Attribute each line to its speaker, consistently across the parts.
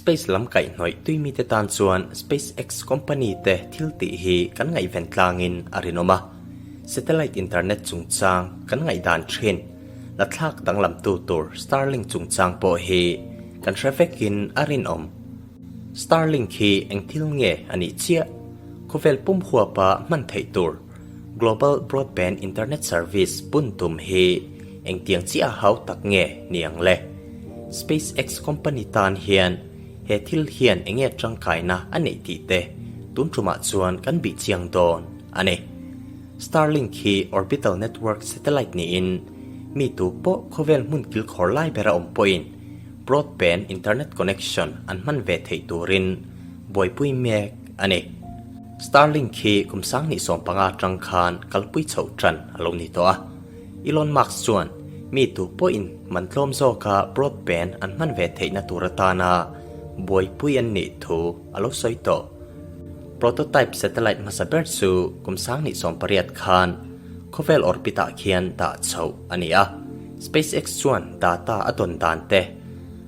Speaker 1: Space lam kaihhnawih tuimite tan chuan SpaceX company te thil tih hi kan ngaihven tlangin a rinawm a. Satellite internet chungchang kan ngaihdan thin la thlak danglamtu tur Starlink chungchang pawh hi kan hre vekin a rinawm. Starlink hi eng thil nge a nih chiah? Khawvel pum huapa hman theih tur Global Broadband Internet Service bun tum hi engtiang chiah a hau tak nge ni ang le? SpaceX company tan hian he thil hian enge tangkaina a neih tih te tun tumah chuan kan bih chiang dawn a ni. Starlink hi orbital network satellite niin mi tu pawh khawvel hmun kilkhawr lai bera awm pawhin broadband internet connection an hman ve theih turin buaipui mek a ni. Starlink hi kum 2015 atang khan kalpui chhoh tan a lo ni tawh a. Elon Musk chuan mi tu pawhin man tlawm zawka broadband an hman ve theihna tur atana buaipui an nih thu a lo sawi tawh. Prototype satellite hmasa ber chu kum 2018 khan khawvel orbit-ah khian dah chhoh a ni a. SpaceX chuan data a dawn dan te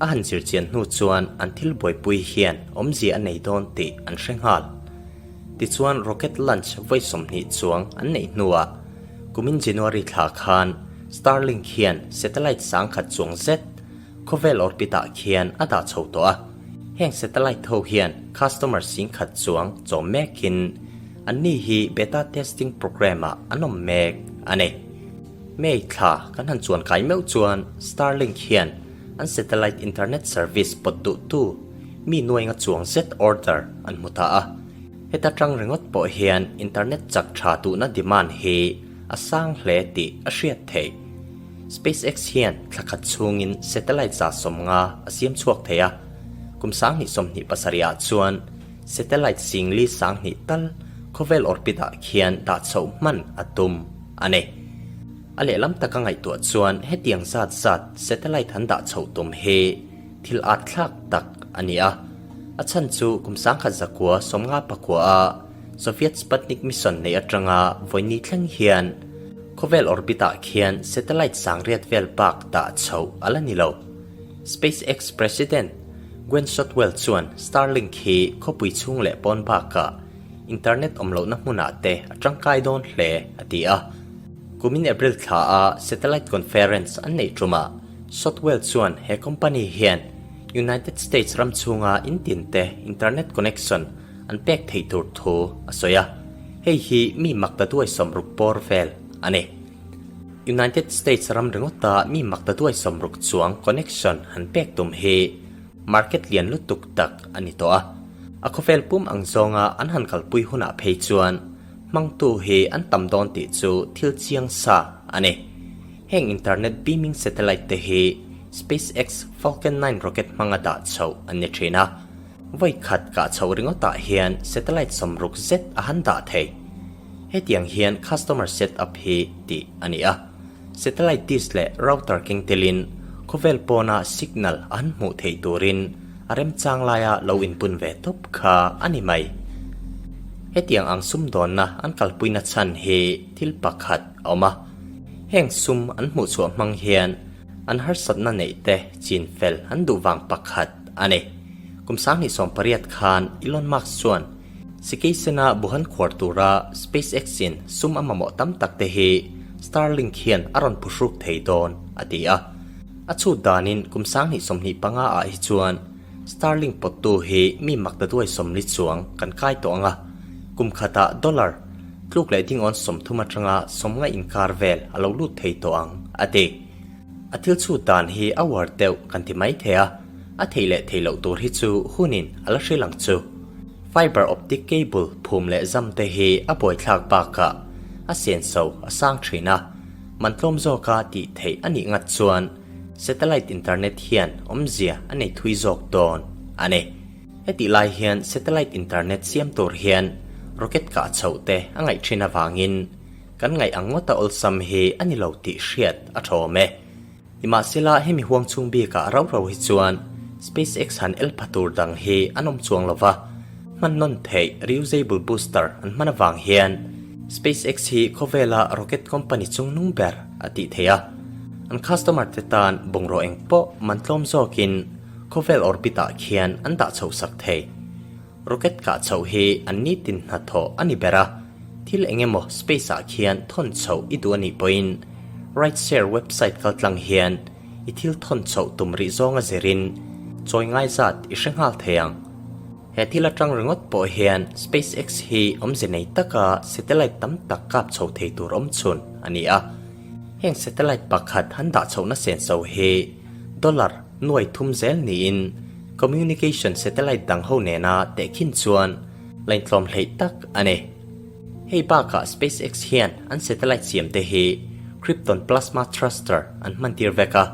Speaker 1: a han zirchian hnu chuan an thil buaipui hian awmzia a nei dawn tih an hre nghal. Tichuan rocket launch vawi 20 chuang an neih hnuah kumin January thla khan Starlink hian satellite 10,000 chuang zet khawvel orbit-ah khian a dah chho tawh a. Heng satellite ho hian customer 10,000 chuang chawm mekin anni hi beta testing program-ah an awm mek a ni. May thla kan han chuan kai meuh chuan Starlink hian an satellite internet service pawt duhtu mi nuainga chuang zet order an hmu ta a. Heta tang ringawt pawh hian internet chak tha duhna demand hi a sang hle tih a hriat theih. SpaceX hian thla khat chhungin satellite 150 a siam chhuak thei a, kum 2027 ah chuan satellite 4,200 tal khawvel orbit-ah khian dah chhoh hman a tum a ni. A lehlam taka ngaihtuah chuan hetiang zat zat satellite han dah chhoh tum hi thil at thlak tak a ni a. A chhan chu kum 1959 a Soviet Sputnik mission neih atanga vawi thleng hian khawvel orbit-ah khian satellite 800 vel bak dah chhoh a la ni lo. SpaceX President Gwynne Shotwell chuan Starlink hi khawpui chhung leh pawn bakah internet awm lohna hmunah te a tangkai dawn hle a ti a. Kumin April thla a satellite conference an neih tumah Shotwell chuan he company hian United States ram chhunga in tin te internet connection an pek theih tur thu a sawi a. Hei hi mi makta duai 60 bawr vel a ni. United States ram ringawta mi makta duai 60 chuang connection han pek tum hi market lian lutuk tak a ni tawh a. A khawvel pum ang zawnga an han kalpui hunah phei chuan hmangtu hi an tam dawn tih chu thil chiang sa a ni. Heng internet beaming satellite te hi SpaceX Falcon 9 rocket hmanga dah chhoh an ni thin a. Vawi khat kah chhoh ringawtah hian satellite 60 zet a han dah thei. Hetiang hian customer setup hi tih a ni a. Satellite dish leh router keng telin khawvel pawna signal an hmuh theih turin a remchang laia lo inpun ve tawp kha a ni mai. Hetiang ang sum dawnna an kalpuina chhan hi thil pakhat a awm a. Heng sum an hmuh chhuah hmang hian an harsatna neih te chin fel an duh vang pakhat a ni. Kum 2018 khan Elon Musk chuan Sikeisena buhan khuar tura SpaceX-in sum a mamawh tam tak te hi Starlink hian a rawn phuhruk thei dawn a ti a. A chhut danin kum 2025 ah hi chuan Starlink pawttu hi mi makta duai 40 chuang kan kai tawh ang a, kum khatah dollar tluk leh dingawn 30 atanga 50 inkar vel a lo lut thei tawh ang a ti. A thil chhut dan hi a uar deuh kan ti mai thei a, a theih leh theih loh tur hi chu hunin a la hrilh ang chu. Fiber optic cable phum leh zam te hi a buaithlak bakah a senso a sang thin a, man tlawm zawka tih theih a nih ngat chuan satellite internet hian awmzia a nei thui zawk dawn a ni. Hetih lai hian satellite internet siam tur hian rocket kah chhoh te a ngaih thin avangin kan ngaih ang ngawta awlsam hi a ni lo tih hriat a thawm e. Nimahsela hemi huang chhung bikah rau rau hi chuan SpaceX han el pha tur dang hi an awm chuang lo va, hman nawn theih reusable booster an hman avang hian SpaceX hi khawvela rocket company chung nung ber a tih theih a. An customer te tan bungraw eng pawh man tlawm zawkin. Khawvel orbit ah khian an dah chhoh sak thei. Rocket kah chhoh hi an nitin hnathawh a ni ber a, thil eng emaw space ah khian thawn chhoh i duh a nih pawhin Rideshare website kaltlang hian i thil thawn chhoh tum rih zawnga zirin chawi ngai zat i hre nghal thei ang. He thil atang ringawt pawh hian SpaceX hi awmze nei taka satellite tam tak kap chho thei tur awm chhun a ni a. Heng satellite pakhat han dah chhohna senso hi dollar nuai thum zel niin communication satellite dang ho nena tehkhin chuan laintlawm hleih tak a ni. Hei bakah SpaceX hian an satellite siam te hi Krypton plasma thruster an hmantir vek a.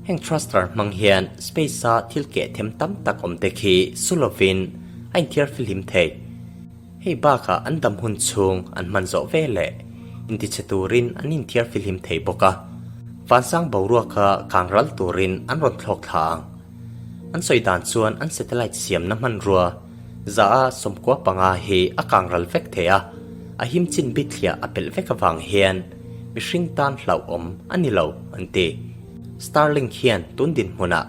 Speaker 1: Heng thruster hmang hian space-a thil keh them tam tak awm te khi su lovin a inthiar fihlim thei. Hei bakah an dam hun chhung an hman zawh ve leh intichhe turin an inthiar fihlim thei bawk a, vansang boruaka kang ral turin an rawn thlawk thla ang. An sawi dan chuan an satellite siamna hmanrua za-a 95 hi a kang ral vek thei a, a him chin bithliah a pelh vek avang hian mihring tan hlauhawm a ni lo, an ti. Starlink hian tun dinhmunah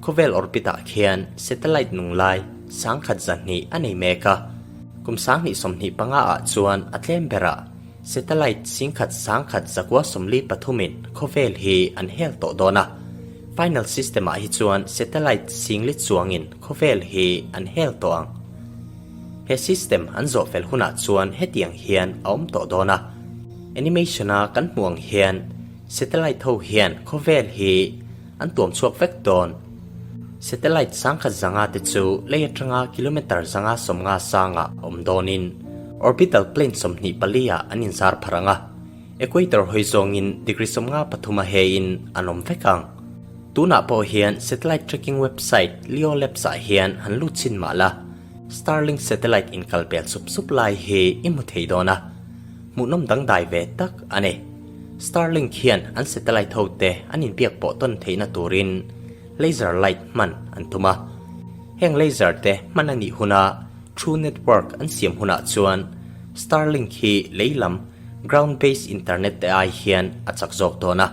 Speaker 1: khawvel orbit-ah khian satellite nung lai 1200 a nei mek a, kum 2025 ah chuan a tlem berah satellite 11,143 in khawvel hi an hel tawh dawn a. Final system-ah hi chuan satellite singli chuangin khawvel hi an hel tawh ang. He system an zawh fel hunah chuan hetiang hian a awm tawh dawn a, animation-a kan hmuh ang hian satellite ho hian khawvel hi an tuam chhuak vek dawn. Satellite 1005 te chu lei atanga kilometre 150 sangah awm dawnin orbital plane 24 ah an inzar pharh ang a. Equator hawi zawngin degree 53 a heiin an awm vek ang. Tunah pawh hian satellite tracking website LeoLabs ah hian han lut chhin mah la, Starlink satellite inkal pel sup sup lai hi i hmu thei dawn a, hmuhnawm dangdai ve tak a ni. Starlink hian an satellite ho te an inbiak pawh tawn theihna turin laser light hman an tum a. Heng laser te hman a nih huna true network an siam hunah chuan Starlink hi lei lam Ground based internet te ai hian a chak zawk dawn a,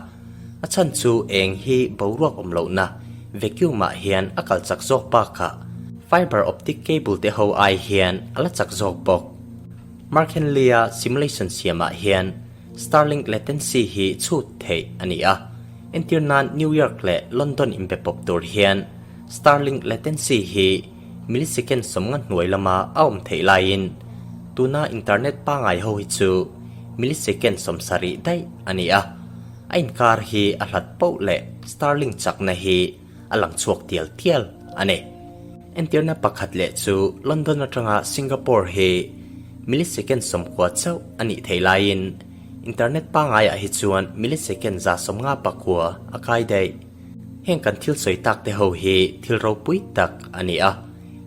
Speaker 1: a chhan chu eng hi boruak awm lohna vacuum ah hian a kal chak zawk bakah fiber optic cable te ho ai hian a la chak zawk bawk. Mark Henley-a simulation siamah hian Starlink latency hi chhut theih a ni a, entir nan New York leh London inbe pawp tur hian Starlink latency hi Millisecond 50 hnuai lama a awm theih laiin tuna internet pangai ho hi chu millisecond 70 daih a ni a, a inkar hi a hlat poh leh Starlink chakna hi a lang chhuak tial tial a ni. Entirna pakhat leh chu London atanga Singapore hi millisecond 90 chauh a nih theih laiin internet pangaiah hi chuan millisecond 159 a kai daih. Heng kan thil sawi tak te ho hi thil ropui tak a ni a,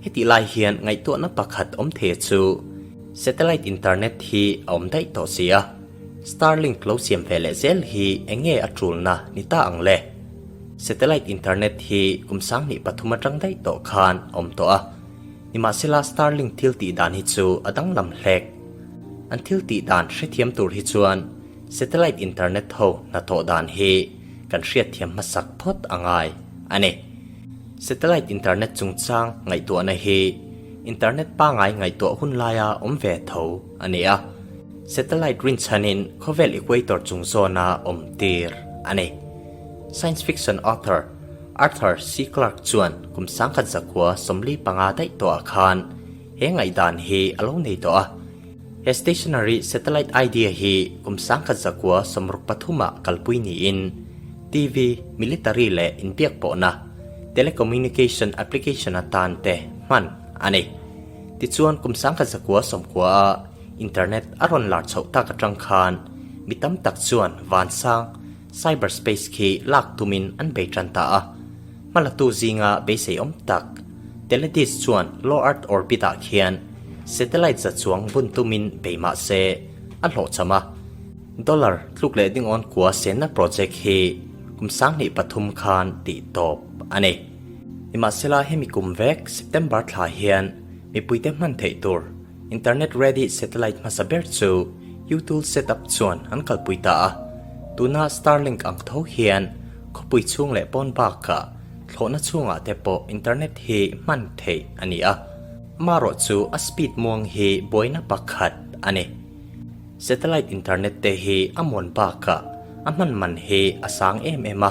Speaker 1: hetih lai hian ngaihtuahna pakhat awm thei chu satellite internet hi a awm daih tawh si a, Starlink lo siam ve leh zel hi eng nge a tulna ni ta ang le? Satellite internet hi kum 2003 atang daih tawh khan a awm tawh a, nimahsela Starlink thil tih dan hi chu a danglam hlek. An thil tih dan hrethiam tur hi chuan Satellite internet ho hnathawh dan hi kan hriatthiam hmasak phawt a ngai a ni. Satellite internet chungchang ngaihtuahna hi internet pangai ngaihtuah hun laia awm ve tho a ni a, satellite rinchhanin khawvel equator chung zawna awm tir a ni. Science fiction author Arthur C. Clarke chuan kum 1945 daih tawhah khan he ngaihdan hi a lo nei tawh a. He stationary satellite idea hi kum 1963 ah kalpui niin TV, military leh inbiak pawhna, telecommunication application atan te hman a ni. Tichuan kum 1990 ah internet a rawn lar chhoh tak atang khan mi tam tak chuan vansang, cyberspace, khi lak tumin an bei tan ta a. Hmalatu zinga beisei awm tak, Teledis chuan low earth orbit ah khian satellite za chuang bun tumin bei mah se a hlawhchham a. Dollar tluk leh dingawn kua senna project hi kum 2003 khan tih tawp a ni. Nimahsela hemi kum vek September thla hian mipuite hman theih tur internet ready satellite hmasa ber chu Utool setup chuan an kalpui ta a. Tuna Starlink ang tho hian khawpui chhung leh pawn bakah. Thlawhna chhungah te pawh internet hi hman theih a ni a, amaherawhchu a speed muang hi buaina pakhat a ni. Satellite internet te hi a muan bakah a hman man hi a sang em em a,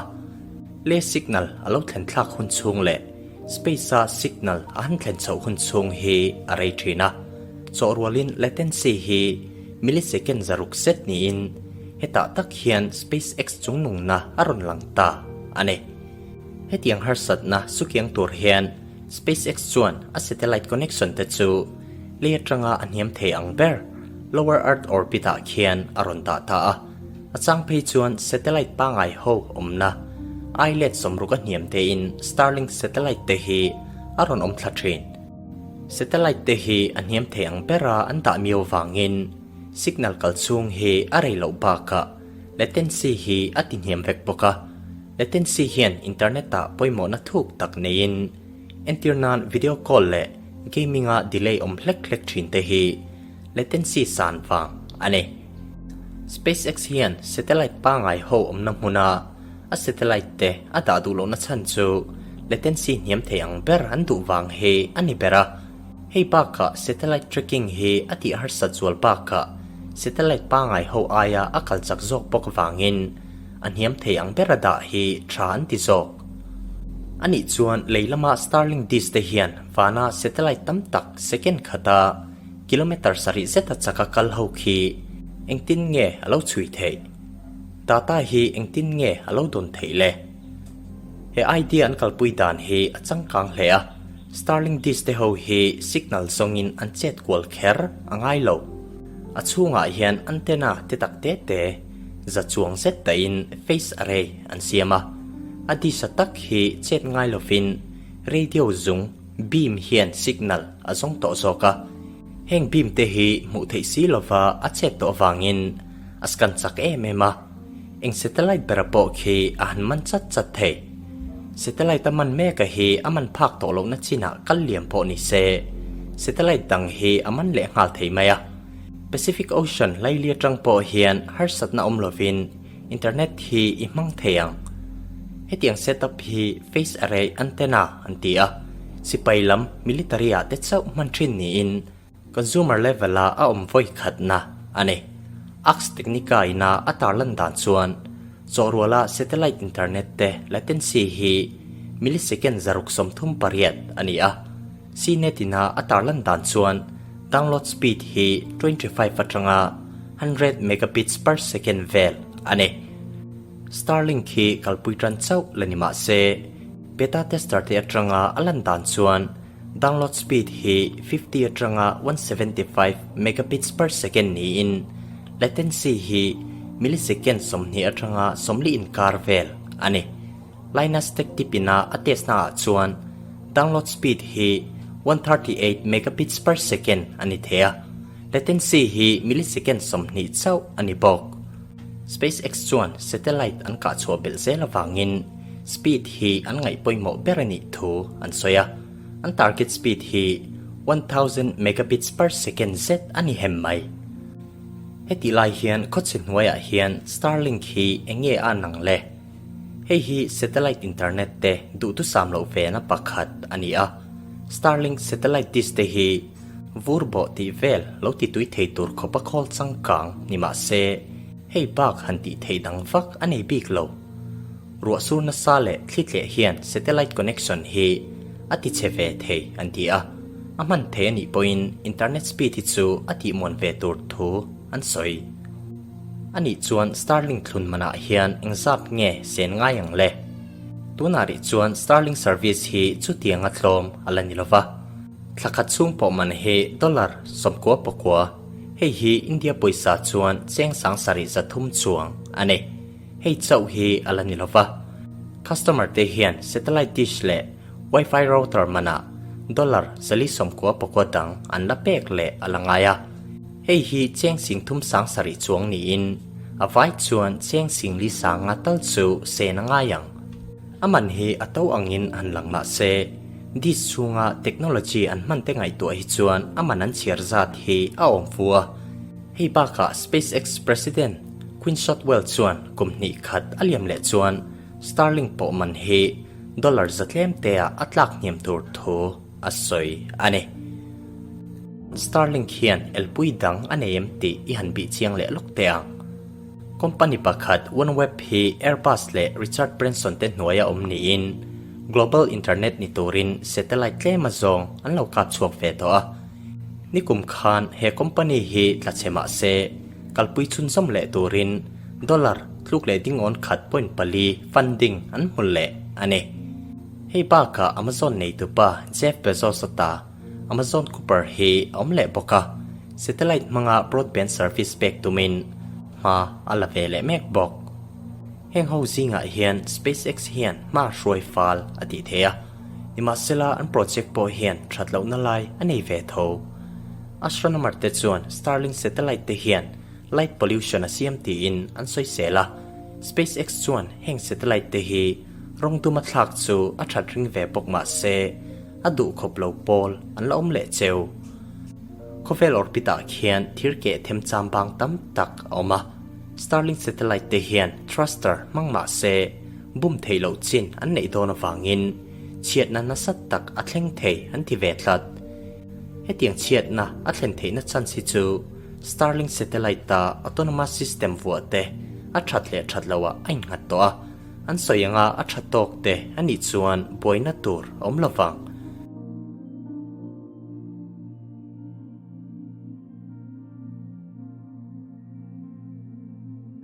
Speaker 1: le signal a lo thlen thlak hun chhung leh space-a signal a han thlen chhoh hun chhung hi a rei thin a, chawhrualin latency hi millisecond zaruk zet niin hetah tak hian SpaceX chungnungna a rawn lang ta a ni. Hetiang harsatna sukiang tur hian SpaceX chuan a satellite connection te chu lei atanga a hniam thei ang ber lower earth orbit ah khian a rawn dah ta a. A chang phei chuan satellite pangai ho awmna ai let sawmruk a hniam tein Starlink satellite te hi a rawn awm thla thin. Satellite te hi a hniam thei ang bera an dah miau vangin signal kal chhung hi a rei loh bakah latency hi a ti hniam vek bawk a. Latency hian internet ah pawimawhna thuk tak neiin entir nan video call leh gaming ah delay awm hlek hlek thin te hi latency san vang a ni. SpaceX hian satellite pangai ho awmna hmuna a satellite te a dah duh lohna chhan chu latency hniam thei ang ber an duh vang hi a ni ber a. Hei bakah satellite tracking hi a tih harsat zual bakah satellite pangai ho aia a kal chak zawk bawk vangin A hniam thei ang ber a dah hi tha an ti zawk. Anih chuan lei lama Starlink dish te hian vana satellite tam tak second khata kilometer sarih zeta chaka kal ho khi engtin nge a lo chhui theih? Data hi engtin nge a lo dawn theih le? He idea an kalpui dan hi a changkang hle a, Starlink dish te ho hi signal zawngin an chet kual kher a ngai lo. A chhungah hian antenna te tak te te za chuang zet dahin phase array an siam a, a disa tak hi chet ngai lovin radio zung, beam, hian signal a zawng tawh zawk a. Heng beam te hi hmuh theih si lova a chet tawh avangin a scan chak em em a, eng satellite bera pawh khi a han man chat chat thei. Satellite a man mek a hi a man phak tawh lohna chinah kal liam pawh ni se, satellite dang hi a man leh nghal thei mai a. Pacific Ocean laili atang pawh hian harsatna awm lovin internet hi i hmang thei ang. Hetiang setup hi phase array antenna an ti a, sipai lam military ah te chauh hman thin niin consumer level ah a awm vawi khatna a ni. Ars Technica ina a tarlan dan chuan chawhruala satellite internet te latency hi millisecond 638 a ni a. Cnet ina a tarlan dan chuan download speed hi 25 atanga 100 megabits per second vel a ni. Starlink hi kalpui tan chauh la ni mah se, beta tester te atanga a lan dan chuan download speed hi 50 atanga 175 megabits per second niin latency hi millisecond 20 atanga 40 inkar vel a ni. Linus Tech Tip ina a test na ah chuan download speed hi 138 megabits per second a ni thei a, latency hi millisecond 20 chauh a ni bawk. SpaceX chuan satellite an kah chhuah belh zel avangin speed hi an ngaih pawimawh ber a nih thu an sawi a, an target speed hi 1000 megabits per second zet a ni hem mai. Hetih lai hian khawchhe hnuaiah hian Starlink hi eng nge a an ang le? Hei hi satellite internet te duhthusam loh vena pakhat a ni a, Starlink satellite dish te hi vur bawh tih vel lo ti tui thei tur khawpa khawl changkang ni mah se, hei bak han tih theih dang vak a nei bik lo. Ruah sur nasa leh thli tleh hian satellite connection hi a ti chhe ve thei an ti a, a hman thei a nih pawhin internet speed hi chu a tihmuan ve tur thu an sawi. Anih chuan Starlink thlun manah hian engzat nge sen ngai ang le? Tunah rih chuan Starlink service hi chutiang a tlawm a la ni lova. Thla khat chhung pawh man hi dollar 99, hei hi India pawisa chuan cheng 7300 chuang a ni. Hei chauh hi a la ni lova. Customer te hian satellite dish leh Wi-Fi router manah dollar 499 dang an la pek leh a la ngai a. Hei hi cheng 37,000 chuang niin a vai chuan cheng singli sanga tal chu sen a ngai ang. A man hi a to angin han lang mah se, dish chhunga technology an hman te ngaihtuah hi chuan a man an chhiar zat hi a awm fu a. Hei bakah SpaceX President Gwynne Shotwell chuan kum hnih khat a liam leh chuan Starlink pawh man hi. Dollar za tlem te ah a tlak hniam tur thu a sawi a ni. Starlink hian elpui dang a nei em tih i han bih chiang leh lawk teh ang. Company pakhat OneWeb hi Airbus leh Richard Branson te hnuaia awm niin global internet ni turin satellite tlem azawng an lo kap chhuak ve tawh a. Nikum khan he company hi tla chhe mah se kalpui chhunzawm leh turin dollar tluk leh dingawn khat point pali funding an hmu leh a ni. Hei bakah Amazon neitupa Jeff Bezos a ta Amazon Kuiper hi a awm leh bawk a, satellite hmanga broadband service pek tumin hma a la ve leh mek bawk. Heng ho zingah hian SpaceX hian hma hruai fal a tih thei a, nimahsela an project pawh hian that lohna lai a nei ve tho. Astronomer te chuan Starlink satellite te hian light pollution a siam tiin an sawisel a, SpaceX chuan heng satellite te hi rawng duma thlak chu a that ring ve bawk mah se a duh khawp lo pawl an la awm leh cheu. Khawvel orbit ah khian thir keh them cham bang tam tak a awm a, Starlink satellite te hian thruster hmang mah se bum theih loh chin an neih dawn avangin chhiatna nasa tak a thleng thei an ti ve tlat. Hetiang chhiatna a thlen theihna chance hi chu Starlink satellite-a autonomous system vuah te a that leh that loh ah a innghat tawh a, an sawi anga a tha tawk te a nih chuan buaina tur a awm lovang.